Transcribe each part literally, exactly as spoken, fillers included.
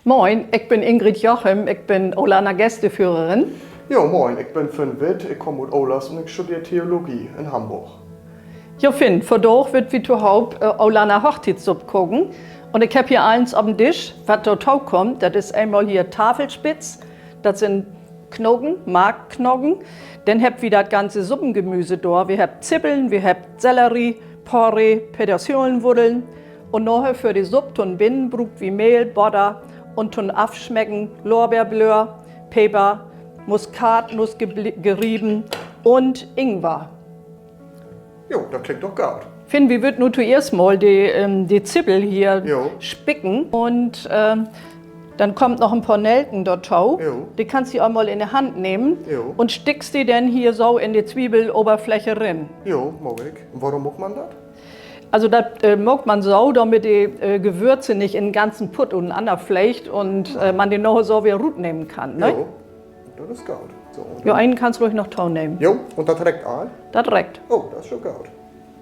Moin, ik bün Ingrid Jochim, ik bün Ollanner Gästeführerin. Jo, moin, ik bün Finn Witt, ik kaam ut Olas un ik studeer Theologie in Hamborg. Jo, Finn, vandaag wüllt wi tohoop, äh, Ollanner Hochtietssupp koken. Un ik hebb hier allens op den Disch, wat dorto kummt. Dat is eenmal hier Tafelspitz, dat sünd Knaken, Markknaken. Denn hebbt wi dat ganze Suppengemüse dor. Wi hebbt Zippeln, wi hebbt Sellerie, Porree, Petersilienwuddeln. Un naher för de Supp to'n Binnen bruukt wi Mehl, Bodder un to'n Afsmecken Lorbeerblöör, Peper, Muskatnuss gebl-, gerieven un Ingwer. Jo, dat klingt doch goot. Finn, wi wüllt nu toeerst mal de, ähm, de Zippel hier spicken un, ähm, denn kummt noch en poor Nelken dorto. De kannst du eenmal in de Hand nehmen un stickst de denn hier so in de Zwiebeloberfläche rin. Jo, maak ik. Un worüm maakt man dat? Also dat, äh, maakt man so, dormit de, äh, Gewürze nich in den ganzen Putt un'nanner fleegt un, äh, man de naher so weer rutnehmen kann, ne? Dat is goot. So, jo, een kannst ruhig noch tonehmen. Jo, un dat reckt al? Dat reckt. Oh, dat is jo goot.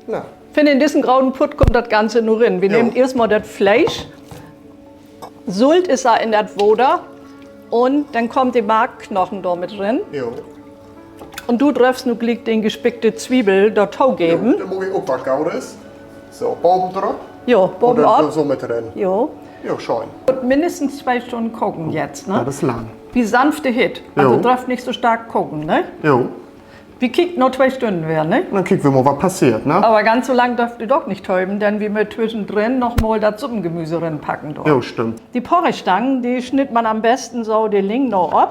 Na. Finn, in dissen groten Putt kummt dat Ganze nu rin. Wi nehmt eerstmal dat Fleesch. Sult is dor in dat Water. Un denn kummt de Markknaken dor mit rin. Un du dröffst nu gliek de gespickte Zwiebel dorto geven. Denn maak ik ok wat Godes. So, baven drop. Jo, baven drop. So mit rin. Jo. Jo, schöön. Un minnestens twee Stünnen koken jetzt, ne? Dat is lang. Bi sanfte Hitt. Also dröfft nich so stark koken, ne? Wi kiekt na twee Stünnen weer, ne? Denn kiekt wi mal, wat passeert, ne? Aver ganz so lang dröfft wi doch nich töven, denn wi mööt twüschendrin noch mal dat Suppengemüse rinpacken dor. Jo, stimmt. De Porreestangen, de snitt man an'n besten so de Läng na op.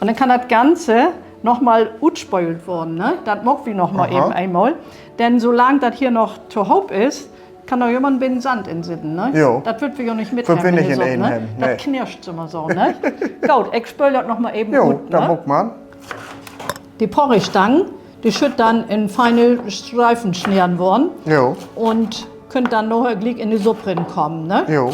Un denn kann dat Ganze noch mal utspöölt worrn, ne? Dat maakt wi noch mal even eenmal. Denn so lang dat hier noch tohoop is, kann dor jümmer en beten Sand in sitten, ne? Dat wüllt wi jo nich mit hebben in de Supp, ne? Dat knirscht jümmer so, ne? Goot, ik spööl dat noch mal even ut, ne? De Porreestangen, de schüllt denn in fiene Streifen sneden worrn un köönt denn naher gliek in de Supp rinkamen, ne?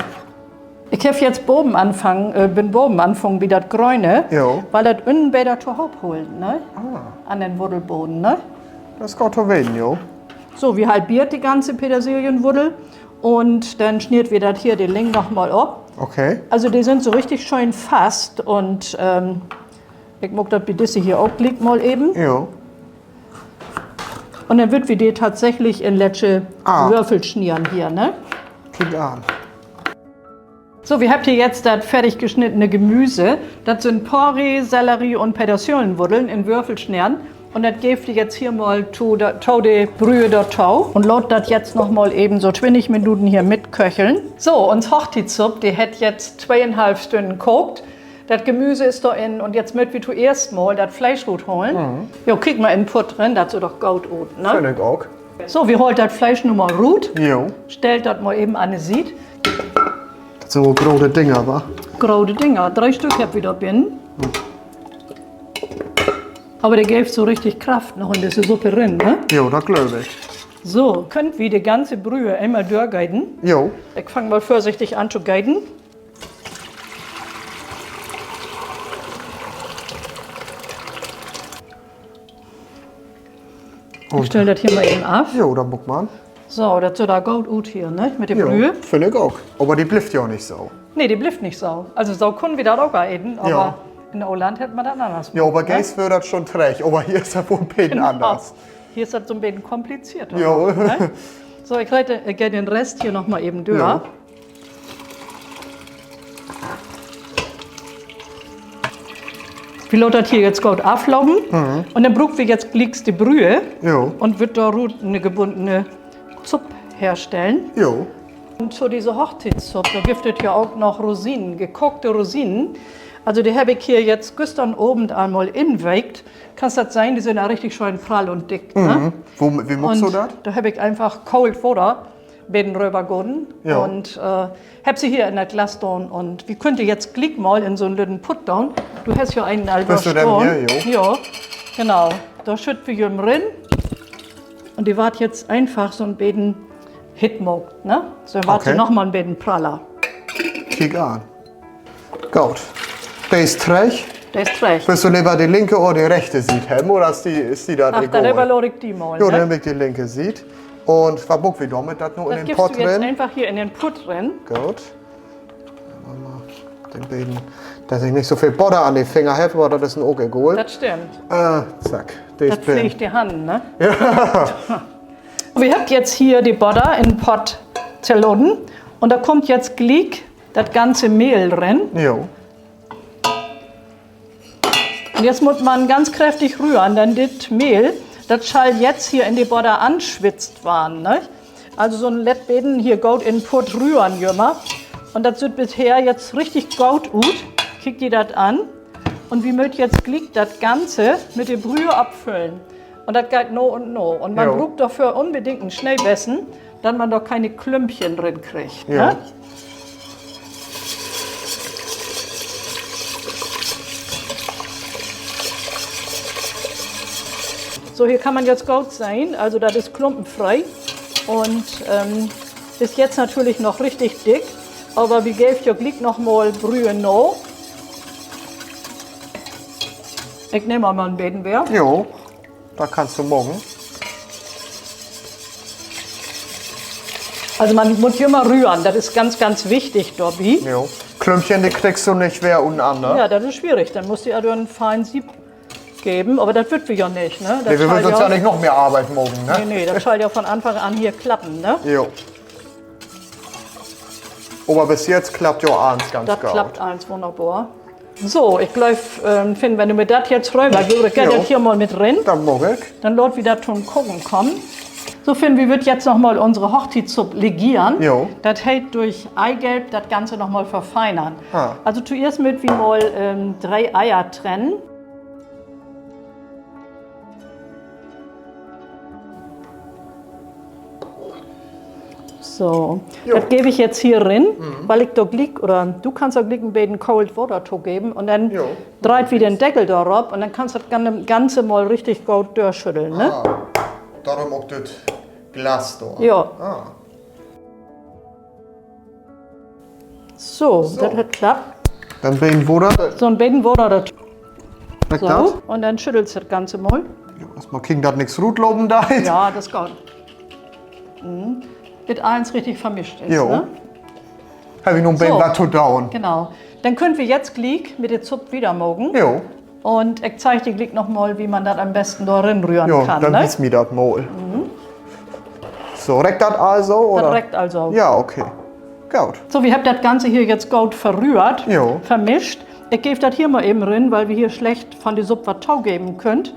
Ik heff jetzt baven anfungen, äh, bün baven anfungen bi dat Gröne, wiel dat ünnen beter tohoop hollt, ne? An den Wuddelbodden, ne? Dat is goot to weten, jo. So, wi halbeert de ganze Petersilienwuddel un denn sniedt wi dat hier de Läng noch mal op. Also, de sünd so richtig schöön fast un, ähm, ik maak dat bi disse hier ok gliek mal even. Un denn wüllt wi de tatsächlich in letsche Wörfel snieden hier, ne? So, wi hebbt hier jetzt dat fertig gesnittene Gemüse. Dat sünd Porree, Sellerie un Petersilienwuddeln in Wörfel snieden. Un dat geevt wi jetzt hier mal to de, to de Brühe dorto un laat dat jetzt noch mal even so twintig Minuten hier mitköcheln. So, uns Hochtietssupp, de hett jetzt tweeunhalf Stünnen kaakt. Dat Gemüse is dor in un jetzt mööt wi toeerst mal dat Fleesch ruthalen. Jo, kiek mal in Putt rin, dat süht doch goot ut, ne? Finn ik ok. So, wi haalt dat Fleesch nu mal rut. Stellt dat mal even an de Siet. Dat sünd so grote Dinger, wa? Grote Dinger, dree Stück hebbt wi dor binnen. Aver de geevt so richtig Kraft noch in disse Supp rin, ne? Jo, dat glööv ik. So, köönt wi de ganze Brühe eenmal dörgeten? Ik fang mal vörsichtig an to geten. Ik stell dat hier mal even af. Jo, dat maakt man. So, dat süht dor goot ut hier, ne? Mit de Brühe. Finn ik ok. Aver de blifft ja nich so. Nee, de blifft nich so. Also, so köönt wi dat ok eten, aver in Olland hett man dat anners maakt, ne? Aver Gees weer dat schon trecht, aver hier is dat woll en beten anners. Hier is dat so'n beten komplizierter, ne? So, ik reet, ik geev den Rest hier noch mal even dör. Wi laat dat hier jetzt goot aflopen. Un denn bruukt wi jetzt glieks de Brühe un wüllt dor rut 'ne gebundene Supp herstellen. Un to disse Hochtietssupp, dor gifft dat ja ok noch Rosinen, gekaakte Rosinen. Also, de heff ik hier jetzt güstern Avend eenmal inweekt. Kannst dat sehn, de sünd ja richtig schöön prall un dick, ne? Wo, wo maakst du dat? Dor heff ik eenfach koolt Water beten rövergaten un, äh, heff se hier in dat Glas daan un wi köönt de jetzt gliek mal in so'n lütten Putt doon. Du hest ja een al dor stahn. Jo, genau. Dor schütt wi jem rin. Un de warrt jetzt eenfach so'n beten hitt maakt, ne? So warrt se noch mal en beten praller. Kiek an. Goot. De is trecht. De is trecht. Wullt du lever de linke oder de rechte Siet hebben, oder is di, is di dat egal? Ach, dat överlaat ik di mal, ne? Jo, denn nehm ik de linke Siet. Un wat maakt wi dormit? Dat nu in den Pott rin? Eenfach hier in den Pott rin. Goot. Den beten, dat ik nich so veel Bodder an de Finger heff, aver dat is denn ok egal. Dat stimmt. Zack. Dat pfleegt de Hannen, ne? Wi hebbt jetzt hier de Bodder in Pott laten. Un dor kummt jetzt gliek dat ganze Mehl rin. Un jetzt mutt man ganz kräftig röhren, denn dit Mehl, dat schall jetzt hier in de Bodder answitzt warrn, ne? Also so 'n lett beten hier goot in Pott röhren jümmer. Un dat süht bisher jetzt richtig goot ut. Kiek di dat an. Un wi mööt jetzt gliek dat Ganze mit de Brühe opfüllen. Un dat geiht na un na. Un man bruukt dorför unbedingt en Sneebessen, dat man dor kene Klümpchen rin kriggt, ne? So, hier kann man jetzt goot sehn, also dat is klumpenfree un is jetzt natürlich noch richtig dick, aver wi geevt jo gliek noch mal Brühe na. Ik nehm al mal en beten weer. Jo, dat kannst du maken. Also man mutt jümmer röhren, dat is ganz, ganz wichtig dorbi. Klümpchen, de kriggst du nich weer uteneen, ne? Ja, dat is swierig. Denn musst du ja dor en fein Sieb geven, aver dat wüllt wi ja nich, ne? Nee, wi wüllt uns ja nich noch mehr Arbeit maken, ne? Nee, nee, dat schall ja von Anfang an hier klappen, ne? Aver bis jetzt klappt ja allens ganz goot. Dat klappt allens wunnerbor. So, ik glööv, Finn, wenn du mi dat jetzt röver geevst, ik geev dat hier mal mit rin. Dat maak ik. Denn laat wi dat to'n Koken kamen. So, Finn, wi wüllt jetzt noch mal unsere Hochtietssupp legeren. Dat heet, dörch Eigelb dat Ganze noch mal verfeinern. Also toeerst mööt wi mal dree Eier trennen. So, dat geev ik jetzt hier rin, wiel ik dor gliek, oder du kannst dor gliek en beten koolt Water togeven un denn dreiht wi den Deckel dorop un denn kannst dat Gan-, Ganze mal richtig goot dörschütteln, ne? Dorüm ok dat Glas dor. Ja. So, dat hett klappt. Denn beten Water. So 'n beten Water dorto. So, un denn schüttelst dat Ganze mal. Eerstmal kieken, dat nix rutlopen deit. Ja, dat is goot. Dat allens richtig vermischt is, ne? Hebbt wi nu 'n beten wat to doon. Genau. Denn köönt wi jetzt gliek mit de Supp wiedermaken. Un ik zeig di gliek noch mal, wo man dat an'n besten dor rinröhren kann, ne? Wies mi dat mal. So, reckt dat also, oder? Dat reckt also. Ja, okay. Goot. So, wi hebbt dat Ganze hier jetzt goot verröhrt, vermischt. Ik geev dat hier mal even rin, wiel wi hier slecht von de Supp wat togeven köönt.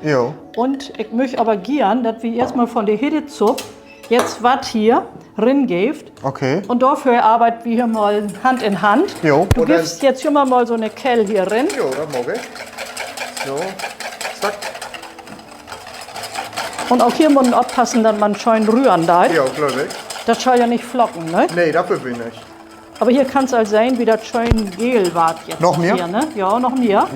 Un ik müch aver geern, dat wi eerstmal von de hitte Supp jetzt wat hier ringeevt. Un dorför arbeidt wi hier mal Hand in Hand. Du giffst jetzt jümmer mal so 'ne Kell hier rin. Un ok hier mutt man oppassen, dat man schöön röhren deit. Dat schall ja nich flocken, ne? Aver hier kannst al sehn, wo dat schöön geel warrt jetzt hier, ne? Ja, noch mehr.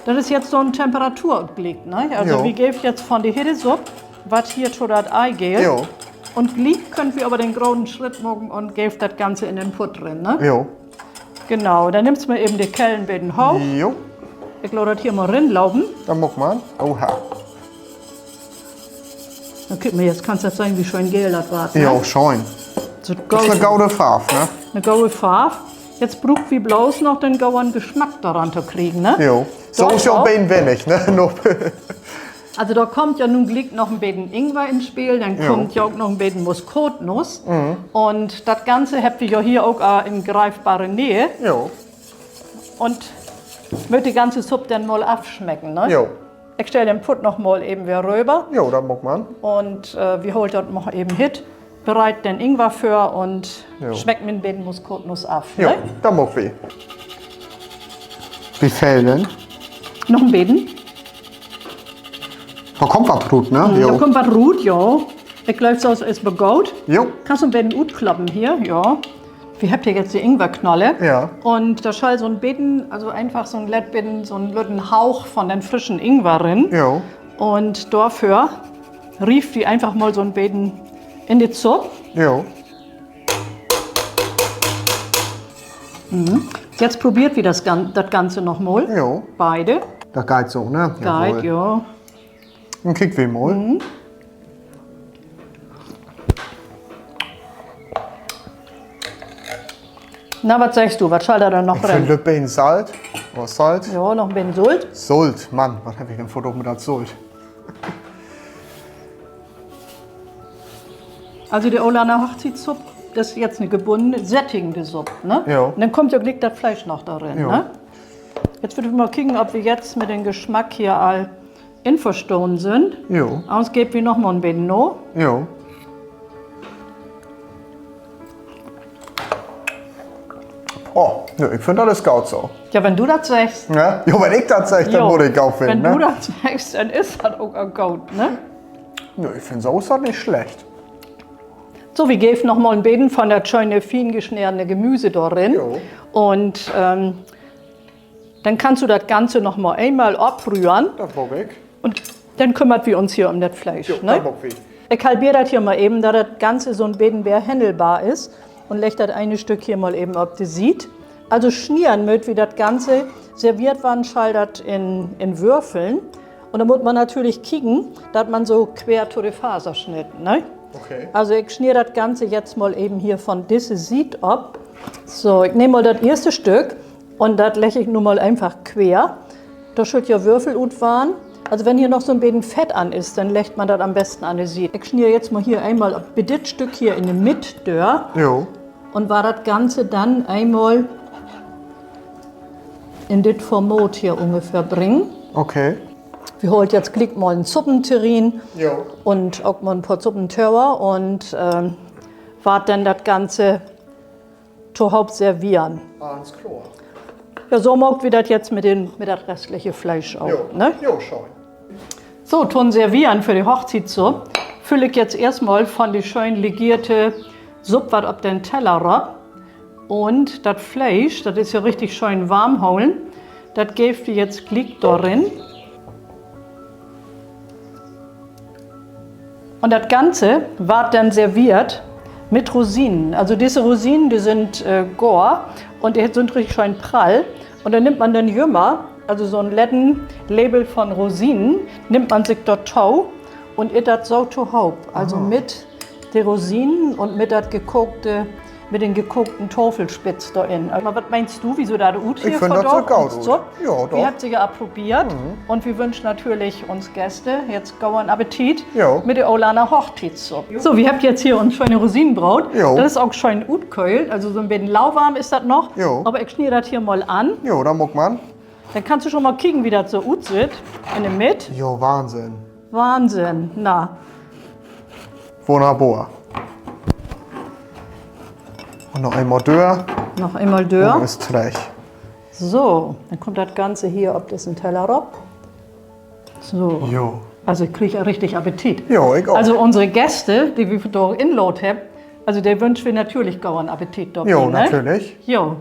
Dat is jetzt so 'n Temperaturutgliek, ne? Also wi geevt jetzt von de hitte Supp wat hier to dat Eigeel. Un gliek köönt wi aver den groten Schritt maken un geevt dat Ganze in den Pott rin, ne? Genau, denn nimmst mal even de Kell en beten hooch. Ik laat dat hier mal rinlopen. Denn kiek mal, jetzt kannst dat sehn, wo schöön geel dat warrt, ne? Süht goot ut. 'Ne gode Farv, ne? 'Ne gode Farv. Jetzt bruukt wi bloots noch den goden Gesmack doran to kriegen, ne? So is ja ok en beten wennig, ne? Also dor kummt ja nu gliek noch en beten Ingwer in't Speel, denn kummt ja ok noch en beten Muskatnuss. Un dat Ganze hebbt wi ja hier ok in greifbare Neeg. Un mööt de ganze Supp denn mal afsmecken, ne? Ik stell den Pott noch mal even weer röver. Un wi hoolt dat noch even hitt, bereit den Ingwer vör un smeckt mit en beten Muskatnuss af, ne? Dor maakt wi. Wo veel denn? Noch en beten. Dor kummt wat rut, ne? Dor kummt wat rut, ja. Ik glööv, so is goot. Kannst du en beten utkloppen hier, ja. Wi hebbt hier jetzt de Ingwerknolle. Un dor schall so 'n beten, also eenfach so 'n lett beten, so 'n lütten Hauch von den frischen Ingwer rin. Un dorför rievt wi eenfach mal so 'n beten in de Supp. Jetzt probeert wi dat Gan-, dat Ganze noch mal. Beide. Dat geiht so, ne? Geiht, ja. Denn kiek wi mal. Na, wat seggst du? Wat schall dor denn noch rin? Lütt beten Salt. Wat Salt? Ja, noch en beten Sult. Sult, Mann, wat heff ik denn för Doot mit dat Sult? Also de Olanner Hochtietssupp, dat is jetzt 'ne gebunnen, sättigende Supp, ne? Ja. Un denn kummt ja gliek dat Fleisch noch dor rin, ne? Jetzt wüllt wi mal kieken, of wi jetzt mit den Geschmack hier all inverstahn sünd. Anners geevt wi noch mal en beten na. Oh, nee, ik finn, dat is goot so. Ja, wenn du dat seggst. Ja, wenn ik dat segg, denn mutt ik ok finnen, wenn du dat seggst, denn is dat ok goot, ne? Nee, ik finn, so is dat nich slecht. So, wi geevt noch mal en beten von dat schöne, fien gesnedene Gemüse dor rin. Un denn kannst du dat Ganze noch mal eenmal opröhren. Un denn kümmert wi uns hier üm dat Fleisch, ne? Ik halbeer dat hier mal even, dat dat Ganze so 'n beten mehr händelbar is, un legg dat ene Stück hier mal even op de Siet. Also snieden mööt wi dat Ganze, serviert warrn schall dat in, in Würfeln. Un denn mutt man natürlich kieken, dat man so quer to de Faser snitt, ne? Also ik snied dat Ganze jetzt mal even hier von disse Siet op. So, ik nehm mal dat eerste Stück un dat legg ik nu mal eenfach quer. Dor schüllt ja Würfel ut warrn. Also wenn hier noch so 'n beten Fett an is, denn leggt man dat an'n besten an de Siet. Ik snied jetzt mal hier eenmal bi dit Stück hier in de Midd dör. Un warr dat Ganze denn eenmal in dit Format hier ungefähr bringen. Wi haalt jetzt gliek mal en Suppenterrien un ok mal en poor Suppentöller un warrt denn dat Ganze tohoop servieren. Ja, so maakt wi dat jetzt mit den, mit dat restliche Fleisch ok, ne? So, to'n Servieren för de Hochtietssupp füll ik jetzt eerstmal von de schöön legeerte Supp wat op den Teller rop. Un dat Fleisch, dat is ja richtig schöön warm holen, dat geevt wi jetzt gliek dor rin. Un dat Ganze warrt denn serviert mit Rosinen. Also disse Rosinen, de sünd goor un de sünd richtig schöön prall. Un denn nimmt man denn jümmer, also so'n leden Lepel von Rosinen, nimmt man sik dor to un itt dat so tohoop. Also mit de Rosinen un mit dat gekookte, mit den gekookten Tafelspitz dor in. Aver wat meenst du, wieso dat utsüht? Wi hebbt se ja probeert un wi wünscht natürlich uns Gäste jetzt goden Appetit mit de Olanner Hochtietssupp. So, wi hebbt jetzt hier uns schöne Rosinenbroot. Dat is ok schöön utköhlt, also so'n beten lauwarm is dat noch. Aver ik snie dat hier mal an. Denn kannst du schon mal kieken, wie dat so utsüht in de Midd. Wahnsinn. Wahnsinn, na. Wunnerbor. Un noch eenmal dör. Noch eenmal dör. Un is trecht. So, denn kummt dat Ganze hier op dissen Teller rop. So. Also ik krieg ja richtig Appetit. Also unsere Gäste, de wi dor inlaadt hebbt, also de wünscht wi natürlich goden Appetit dorbi, ne? Jo.